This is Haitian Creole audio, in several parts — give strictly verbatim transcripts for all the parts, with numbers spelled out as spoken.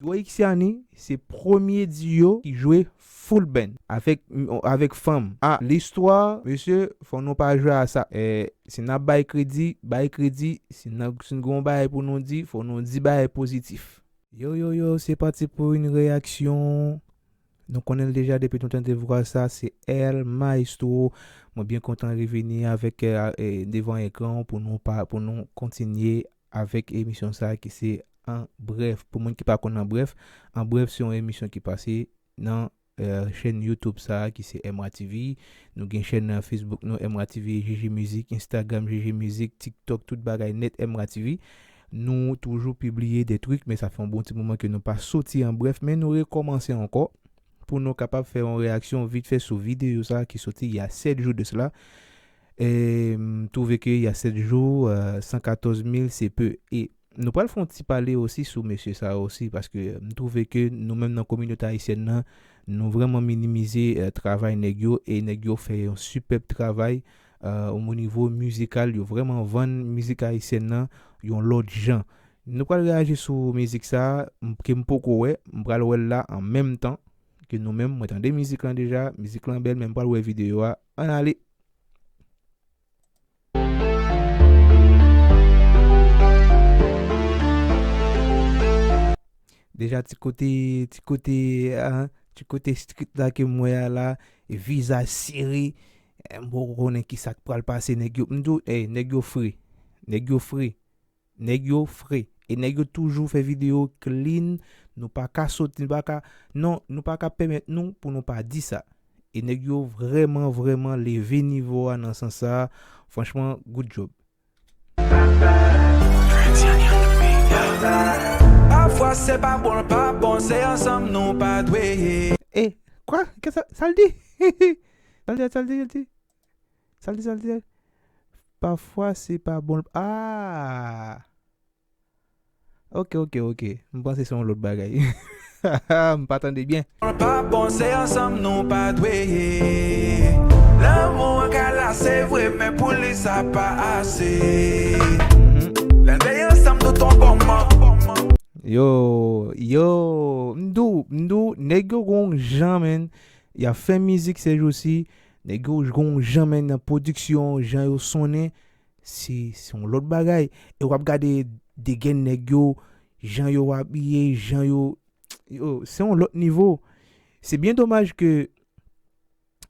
Oixiani se premye diyo ki jwe full band avèk, avèk fanm. A, listwa, mesye, fò nou pa jwe a sa. E, si n ap bay kredi, bay kredi. Si n ap, si n gen yon bagay pou nou di, fò nou di bagay pozitif. Yo, yo, yo, se pati pou yon reyaksyon. Nou konnen l deja depi nou tande vwa sa, se El Maestro. Mwen byen kontan revini avèk, e, e, devan ekran pou nou pa, pou nou kontinye avèk emisyon sa ki se An Brèf. Pou moun ki pa konn An Brèf, An Brèf se yon emisyon ki pase nan, e, chèn YouTube sa ki se M R T V. Nou gen chèn nan Facebook nou, M R T V, G G Music, Instagram, G G Music, TikTok, tout bagay nèt M R T V. Nou toujou pibliye de trik, men sa fè yon bon ti moman ke nou pa soti An Brèf, men nou rekòmanse ankò pou nou kapab fè yon reyaksyon vit fè sou videyo sa ki soti il y a sept jours de cela. E, m twouve ke il y a sept jours, e, cent quatorze mille, c'est peu. E nou pral fè yon ti pale osi sou mesye sa osi, paske m twouve ke nou menm nan kominote ayisyèn nan, nou vrèman minimize, e, travay nèg yo, e nèg yo fè yon sipèb travay, e, o nivo mizikal, yo vrèman vann mizik ayisyèn nan yon lòt jan. Nou pral reyaji sou mizik sa, m, ke m poko wè, m pral wè l la an menm tan ke nou menm. Mwen tande mizik lan deja, mizik lan bèl, men m pral wè videyo a. Ann ale! Deja ti kote, ti kote, a, ti kote street la ke m wè a la, e vizaj sere, e, m poko konnen ki sa k pral pase nèg yo. M di w, e, nèg yo fre. Nèg yo fre. Nèg yo fre. E nèg yo toujou fè videyo clean. Nou pa ka soti, nou pa ka, non, nou pa ka pèmèt nou pou nou pa di sa. E nèg yo vrèman, vrèman leve nivo a nan sans sa. Franchman, good job. Pafwa se pa bon, l pa bon, se ansanm nou pa dwe ye. E, kwa? Kisa, sa l di? Sa l di, sa l di, sa l di? Sa l di, sa l di? Pafwa se pa bon, l, a! Ok, ok, ok. M panse se yon lòt bagay. M pa tande byen. Pa bon, se ansanm nou pa dwe ye. Lanmou an ka la, se vre, men pou li sa pa ase. Lè n te ansanm tout on bon man. Yo, yo, m di w, m di w, nèg yo gon jan, menn. Y ap fè mizik sèjousi. Nèg yo gon jan, menn, nan pwodiksyon, jan yo sonnen. Se, se yon lòt bagay. E w ap gade degèn nèg yo, jan yo abiye, jan yo, yo, se yon lòt nivo. Se byen domaj ke,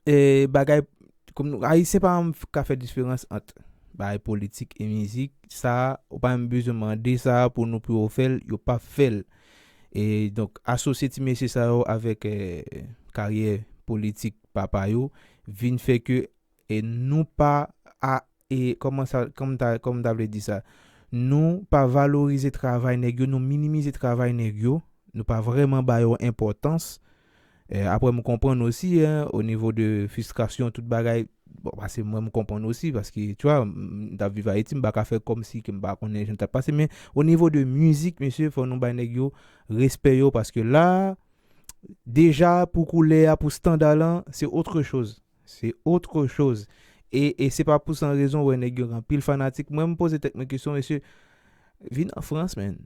e, bagay, kòm nou, Ayisyen pa janm ka fè diferans ant bagay politik e mizik. Sa, ou pa menm bezwen mande sa pou nou pou yo fè l, yo p ap fè l. E donk, asosye ti mesye sa yo avèk, e, karyè politik papa yo, vin fè ke e nou pa a, e kòman sa, kòm ta, kòm ta vle di sa, nou pa valorize travay nèg yo, nou minimize travay nèg yo, nou pa vrèman ba yo enpòtans. E, apre m konprann osi, en, o nivo de fristrasyon, tout bagay, bon, paske mwen m konprann osi, paske, tu vois, m, m t ap viv Ayiti, m pa ka fè kòmsi ke m pa konnen jan l t ap pase, men o nivo de mizik, mesye, fò nou bay nèg yo respè yo, paske la, deja pou koulè a, pou standa lan, se autre chose. Se autre chose. E, e se pa pou san rezon, wè, nèg yo gen anpil fanatik. Mwen, m poze tèt mwen kesyon, mesye, vin an Frans, menn.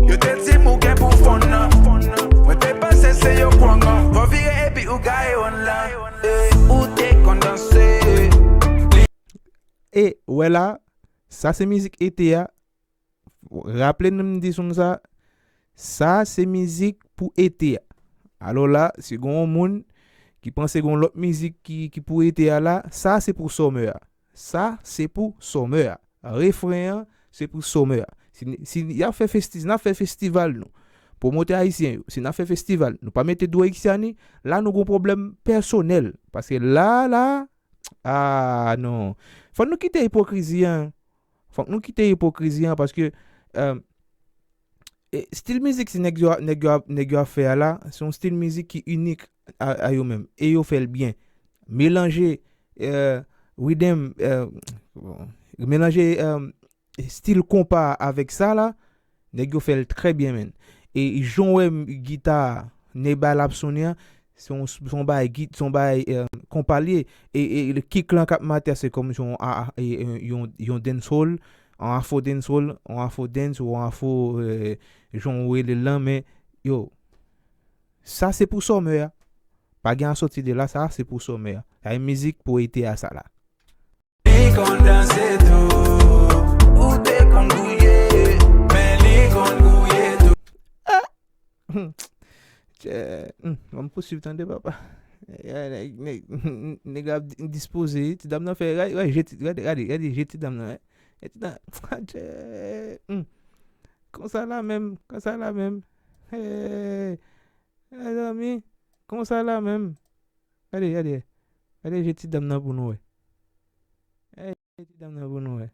Yo te di m ou gen pou fon nan. Mwen te panse se yo kwang an. Fò vire epi ou gaye wonn lan. Eh, ou te konn danse. E, wè la, sa se mizik ete a. Raple nou m di sou m sa, sa se mizik pou ete a. Alò la, si gon yon moun ki panse gon lòt mizik ki, ki pou ete a la, sa se pou summer a. Sa se pou summer a. Refren an, se pou summer a. Si, si y ap fè festi-, n ap fè festival nou. Pwomotè ayisyen yo, si n ap fè festival, nou pa mete Dwo Ixiani, la nou gon pwoblèm pèsonèl. Paske la, la, a non. Fò nou kite ipokrizi an. Fòk nou kite ipokrizi an paske, e, e, stil mizik si nèg yo, nèg yo, ap- nèg yo ap fè a la, se yon stil mizik ki inik a, a yo menm. E yo fè l byen. Melanje, e, riddim, e, bon, melanje, e, stil konpa avèk sa la, nèg yo fè l trè byen, menn. E jan w wè m- gita, nèg ba l ap sonnen an, se yon, se yon bagay git-, se yon bagay, e, konpa l ye. E, e le kick lan k ap mate a, se kòm se yon, a, a, e, e, yon, yon dancehall, an afro dancehall, an afro dance ou an afro, eh, jan w rele l lan, men, yo, sa se pou sòmè a. Pa gen a soti de la, sa se pou sòmè a. Sa e mizik pou ete a sa la. Li konn danse tou, ou te konn gouye, men li konn gouye tou. Ah! Hmm. Tchè, hmm, ban m pouswiv tande, papa. Ya, nèg, nèg, nèg la ap di-, dispoze, ti dam nan fè, gade, gade, je ti, gade, gade, gade, je ti dam nan, wi. Je ti dam, tchè, hmm. Konsa la menm, konsa la menm. Hey, mezanmi, konsa la menm. Gade, gade. Gade je ti dam nan pou nou wè. Gade je ti dam nan pou nou wè.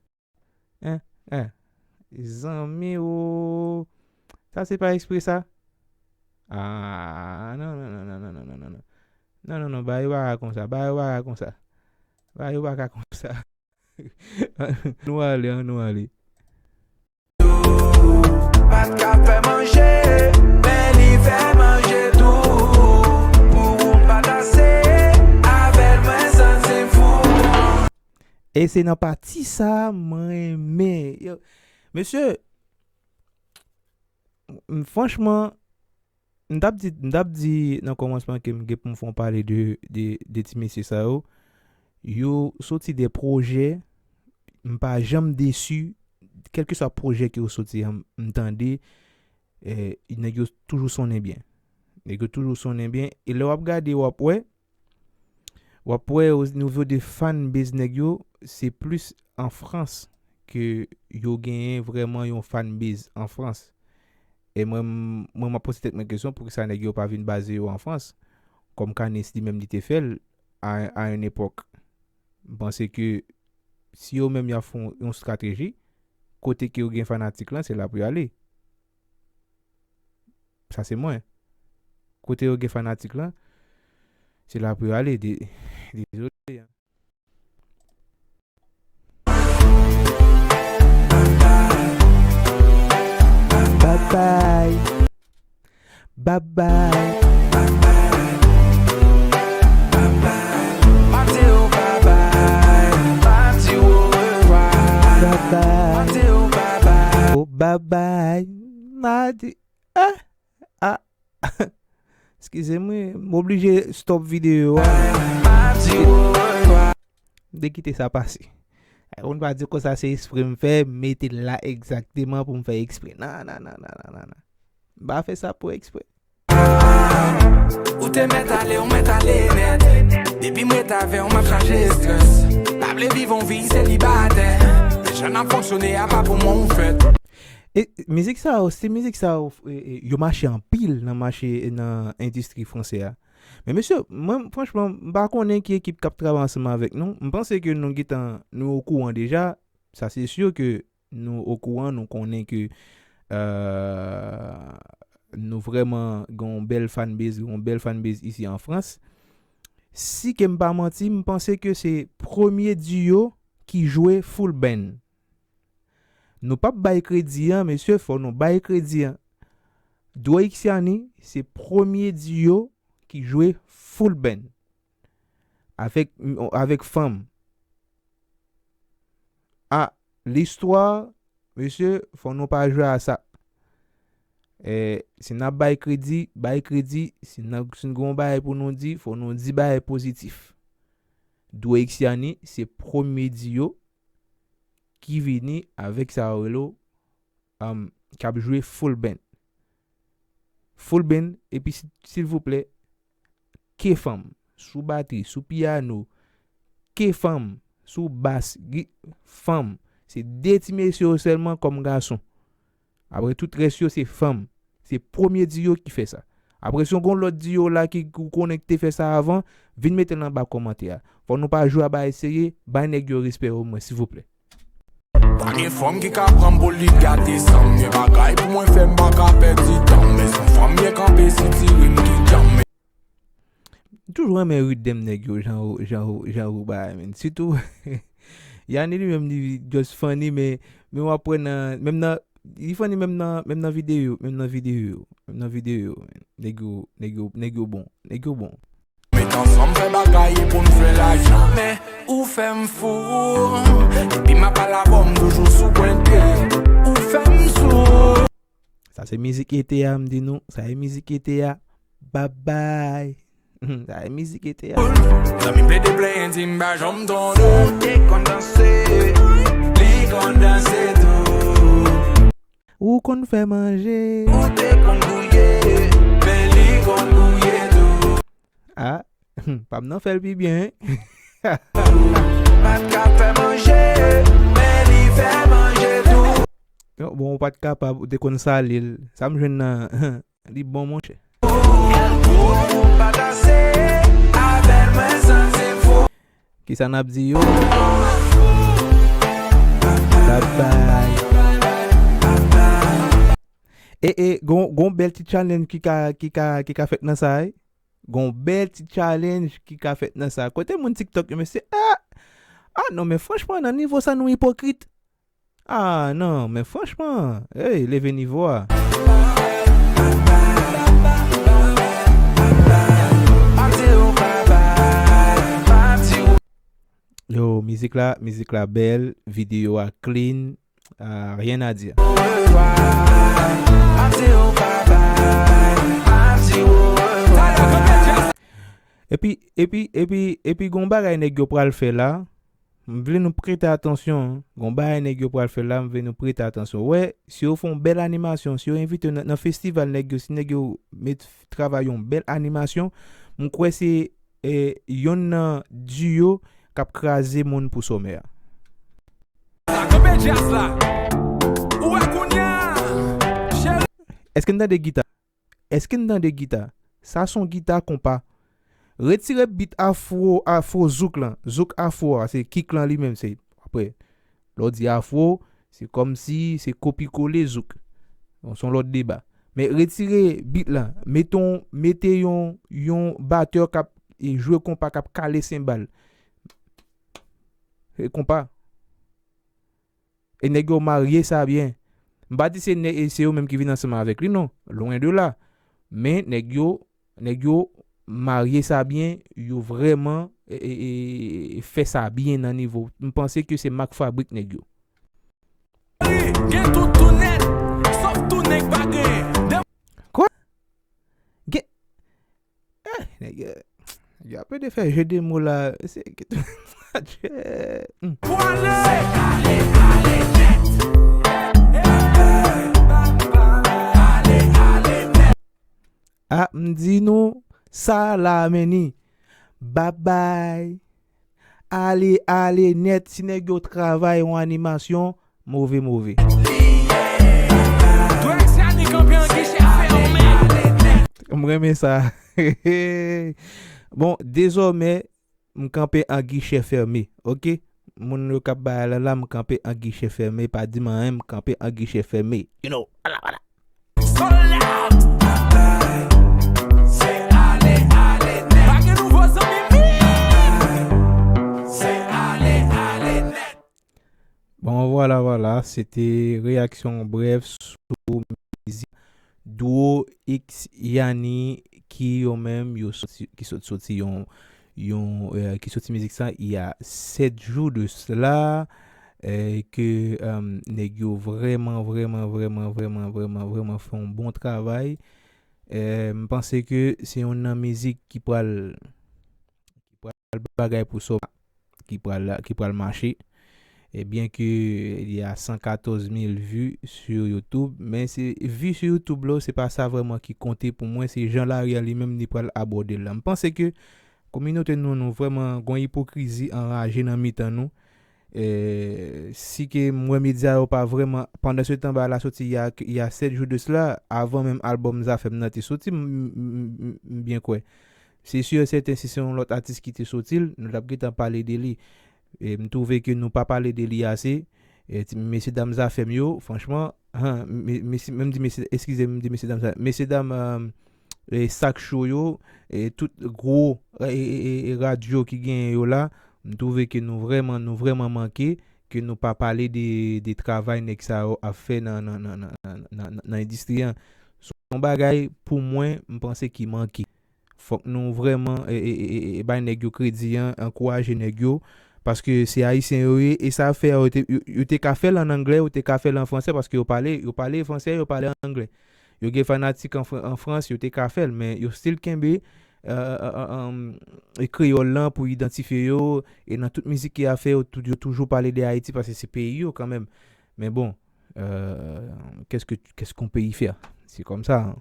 Hein? Hein? Zanmi o. Sa se pa ekspre sa? Ah, non, non, non. Non, non, non, bagay yo pa ka konsa, bagay yo pa ka konsa. Bagay yo pa ka konsa. Nou ale, an nou ale. Pa t ka fè manje, men li fè manje tou. Pou ou pa t ase, avè l mwen santi fou. E se nan pati sa a mwen renmen. Yo, mesye, m, franchman, m t ap di, m t ap di nan kòmansman ke m gen pou m fè yon pale de, de, de ti mesye sa yo. Yo soti de pwojè, m pa janm desi, kèlkeswa pwojè ke yo soti an, m tande, eh, nèg yo toujou sonnen byen. Nèg yo toujou sonnen byen. E lè w ap gade, w ap wè, w ap wè o nivo de fanbase nèg yo, se plis an Frans ke yo genyen vrèman yon fanbase an Frans. E mwen, m, mwen, m ap poze tèt mwen kesyon, poukisa nèg yo pa vin baze yo an Frans, kòm Kanis li menm li te fè l a, a yon epòk. M panse ke si yo menm y ap fè yon, yon estrateji, kote ke yo gen fanatik lan, se la pou yo ale. Sa se mwen. Kote yo gen fanatik lan, se la pou yo ale. De-, dezole. Babay. Babay. Babay. Oh, babay. M a di, eh, ah. Eskize m, wi. M oblije stop videyo a. M te kite sa pase. Ou pa di konsa se ekspre m fè, m mete l la egzakteman pou m fè ekspre. Non, non, non. M pa fè sa pou ekspre. Ou te mèt ale, ou mèt ale nèt. Depi m ret avè w, m ap chaje estrès. Pa vle viv on vi selibatè. Men jan n ap fonksyone a pa pou mwen ou fèt. E mizik sa yo, stil mizik sa yo, e, e, yo mache anpil nan mache, nan endistri fransè a. Men mesye, mwen, franchman, m pa konnen ki ekip k ap travay ansanm avèk nou. M panse ke nou gentan, nou okouran deja. Sa se si ke nou okouran, nou konnen ke, euh, nou vrèman gen yon bèl fanbase, gen yon bèl fanbase isi an Frans. Si ke m pa manti, m panse ke se premye duo ki jwe full band. Nou p ap bay kredi an, mesye, fò nou bay kredi an. Dwo Ixiani se premye duo ki jwe full band. Avèk, avèk fanm. A, listwa, mesye, fò nou pa jwe a sa. E, si n ap bay kredi, bay kredi. Si n ap, si n gen yon bagay pou nou di, fò nou di bagay pozitif. Dwo Ixiani se premye duo ki vini avèk sa yo rele, um, k ap jwe full band. Full band, epi si, silvouplè, ke fanm, sou batri, sou pyano, ke fanm, sou bas, gi-, fanm. Se de ti mesye yo sèlman kòm gason. Apre tout rès yo se fanm. Se premye duo ki fè sa. Apre si w gon lòt duo la ki ou konnen ki te fè sa avan, vin mete l anba kòmantè a. Fò nou pa jwe a bagay serye, bay nèg yo respè yo mwen, silvouplè. Pa gen fanm ki ka pran m pou li gate san m. Gen bagay pou mwen fè, m pa ka pèdi tan m. Men se yon fanm byen kanpe, sitire m ki djanm. M toujou renmen ridm nèg yo, jan yo, jan yo, jan yo bagay, men. Sitou, Yani li menm li just funny, men, men w ap wè nan, menm nan, li funny menm nan, menm nan videyo, menm nan videyo, menm nan videyo, men. Nèg yo, nèg yo, nèg yo bon, nèg yo bon. Met Ansanm fè bagay pou n fè lajan. Men ou fè m fou. Depi m ap pale avè w, m toujou sou pwente. Ou fè m sou. Sa se mizik ete a, m di nou. Sa se mizik ete a. Babay. Sa se mizik ete a. Zanmi m plede plenyen, di m pa janm tande. Ou te konn danse, li konn danse tou. Ou konn fè manje. Ou te konn gouye, men li konn gouye tou. Ah, pa m nan fè l pi byen. Pa t ka fè manje, men li fè manje tou. Bon, ou pa t kapab, ou te konn sale l. Sa m jwenn nan, li bon, monchè. Ou pa danse avè l, mwen santi m fou. Kisa n ap di yo? Babay. E, e, gon, gon bèl ti challenge ki ka, ki ka, ki ka fèt nan sa, wi. Gon bèl ti challenge ki ka fèt nan sa. Kote moun TikTok yo, mesye? Ah! Ah, non, men franchman, nan nivo sa, nou ipokrit. Ah, non, men franchman, hey, leve nivo a. Yo, mizik la, mizik la bèl, videyo a clean, ah, rien à dire. Epi, epi, epi, epi, gon bagay nèg yo pral fè la. M vle nou prete atansyon, gon bagay nèg yo pral fè la, m vle nou prete atansyon. Wè, si yo fè yon bèl animasyon, si yo envite w nan, nan festival nèg yo, si nèg yo met travay yon bèl animasyon, m kwè se, eh, yonn nan duo k ap kraze moun pou sòmè a. Sa kanpe djaz la. Ou wè kounye a, cheri. Èske n tande gita? Èske n tande gita? Sa se yon gita konpa. Retire beat afro, afro zouk lan. Zouk afro a, se kick lan li menm, se, apre, lè w di afro, se kòmsi se kopi kole zouk. Bon, se yon lòt deba. Men retire beat lan, mete yon, mete yon, yon batè k ap, e, jwe konpa, k ap kale senbal. E konpa. E nèg yo marye sa byen. M pa di se nè-, e se yo menm ki vin ansanm avèk li, non. Lwen de la. Men nèg yo, nèg yo marye sa byen, yo vrèman, e, e, e, e fè sa byen nan nivo. M panse ke se mak fabrik nèg yo. Gen tout tou nèt, sòf tou nèg pa gen. Kwa? Gen, eh, nèg yo, yo ap ede fè jeu de mots la. Se, hmm. Pou ale. Se ale, ale nèt. Ale, ale nèt. Ah, m di nou, sa la, men ni. Babay. Ale, ale nèt, si nèg yo travay yon animasyon, move, move. Twèk sa ni kanpe an gichè fèmen. M renmen sa. Bon, dezòmè, m kanpe an gichè fèmen, oke? Moun yo k ap bay la la, m kanpe an gichè fèmen, pa di m anyen, m kanpe an gichè fèmen. You know, ala, ala. Sold out. Se ale, ale nèt. Pa gen nouvo zanmi, mi. Se ale, ale nèt. Bon, vwala, vwala, se te reyaksyon brèf sou mizik Duo X Yani ki yo menm, yo soti, ki sot, soti yon, yon, eh, ki soti mizik sa, il y a sept jours de cela, eh, ke, eh, nèg yo vrèman, vrèman, vrèman, vrèman, vrèman, vrèman fè yon bon travay. Eh, m panse ke se youn nan mizik ki pral, ki pral bagay pou sòm, ki pral, ki pral mache. E byen ke li a san katòz mil vi sou YouTube, men se vi sou YouTube la, se pa sa vrèman ki konte pou mwen, se jan lari a li menm li pral abòde l la. M panse ke kominote nou, nou vrèman gon ipokrizi anraje nan mitan nou. Eh, si ke m wè medya yo pa vrèman, pandan se tan bagay la soti, il y a, il y a sept jours de cela, avan menm albòm Zafèm nan te soti, m, m, m, m, m byen kwè. Se si e sèten, si se yon lòt atis ki te soti l, nou t ap gentan pale de li. E m twouve ke nou pa pale de li ase. E ti, mesye dam Zafèm yo, franchman, han, me-, mesye, menm di mesye, eskize m, di mesye dam Zafèm, mesye dam, eh, e Sak Show yo, e tout gwo, e, e, e, e radyo ki genyen yo la, m twouve ke nou vrèman, nou vrèman manke, ke nou pa pale de, de travay nèg sa yo ap fè nan, nan, nan endistri an. Se yon bagay, pou mwen, m panse ki manke. Fòk nou vrèman e, e, e, e, e bay nèg yo kredi an, ankouraje nèg yo, paske se ayisyen yo ye, e sa fè yo te, yo, yo te ka fè l an anglè, yo te ka fè l an fransè, paske yo pale, yo pale fransè, yo pale anglè. Yo gen fanatik an, Fran- an Frans, yo te ka fè l, men yo still kenbe e, e, e, e, e, kreyòl lan pou idantifye yo, e nan tout mizik ke y ap fè, yo, tou- yo toujou pale de Ayiti, paske se peyi yo kanmenm. Men bon, e, qu'est-ce que, qu'est-ce qu'on peut y faire? Se kòmsa, hein.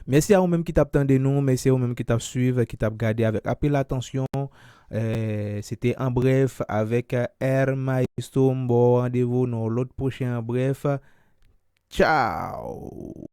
Mèsi a ou menm ki t ap tande nou, mèsi a ou menm ki t ap swiv, ki t ap gade avèk anpil atansyon. E, se te An Brèf avèk Air Maestro. M ba w randevou nan lòt pwochen An Brèf. Tchao!